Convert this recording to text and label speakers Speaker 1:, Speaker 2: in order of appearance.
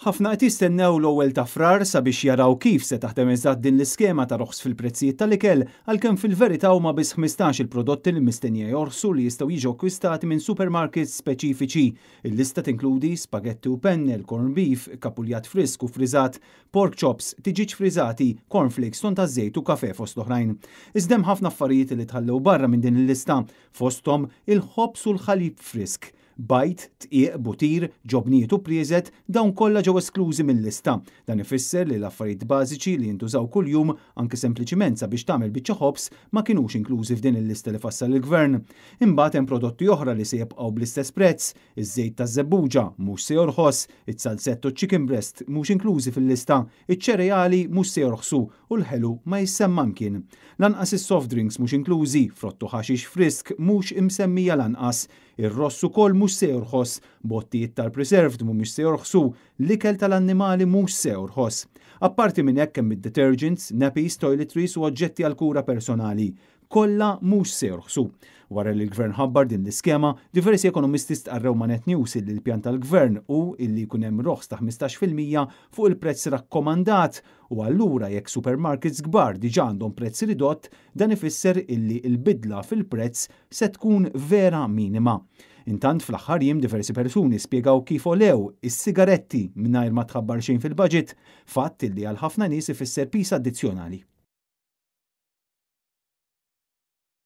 Speaker 1: Ħafna qed jistennew l-ewwel ta' Frar sabiex jaraw kif se taħdem eżatt din l-iskema ta' roħs fil-prezzijiet tal-ikel, għalkemm fil-verità huma biss 15 il-prodotti li mistennija jorħsu li jistgħu jiġu akkwistati minn supermarkets speċifiċi. Il-lista tinkludi spagetti u penne, corn beef, kapuljat frisk u friżat, pork chops, tiġiġ friżati, cornflakes, tonn taż-żejt u kafè fost l-oħrajn. Iżda hemm ħafna affarijiet li tħallew barra minn din il-lista, fosthom il-ħobż u l-ħalib frisk. Bajd, dqiq, butir, ġobnijiet u prieżet, dawn kollha ġew esklużi mil-lista. Dan ifisser li l-affarijiet bażiċi li jintużaw kuljum, anke sempliċiment sabiex tagħmel biċċa ħobż, ma kinux inklużi f'din il-lista li fassal il-Gvern. Imbagħad hemm prodotti oħra li se jibqgħu bl-istess prezz, iż-żejt taż-żebbuġa mhux se jorħos, iz-zalzett u ċ-chicken breast mhux inklużi fil-lista, iċ-ċereali mhux se jorħsu u l-ħelu ma jissemma mkien. Lanqas is-soft drinks mhux inklużi, frott u ħaxix frisk mhux imsemmija lanqas. Ir-ross ukoll mhux se jorħos, bottijiet tal-preserved mhumiex se jorħsu, l-ikel tal-annimali mhux se jorħos. Apparti minn hekk hemm id-detergents, nappies, toiletries u oġġetti għal kura personali. Kollha mhux se jorħsu. Wara li l-Gvern ħabbar din l-iskema, diversi ekonomisti stqarrew ma' Net News illi l-pjan tal-Gvern hu illi jkun hemm roħs ta' 15% fuq il-prezz rakkomandat u allura jekk supermarkets kbar diġà għandhom prezz ridott, dan ifisser illi l-bidla fil-prezz se tkun vera minima. Intant fl-aħħar jiem diversi persuni spjegaw kif għolew is-sigaretti mingħajr ma tħabbar xejn fil-budget, fatt illi għal ħafna nies ifisser piż addizzjonali.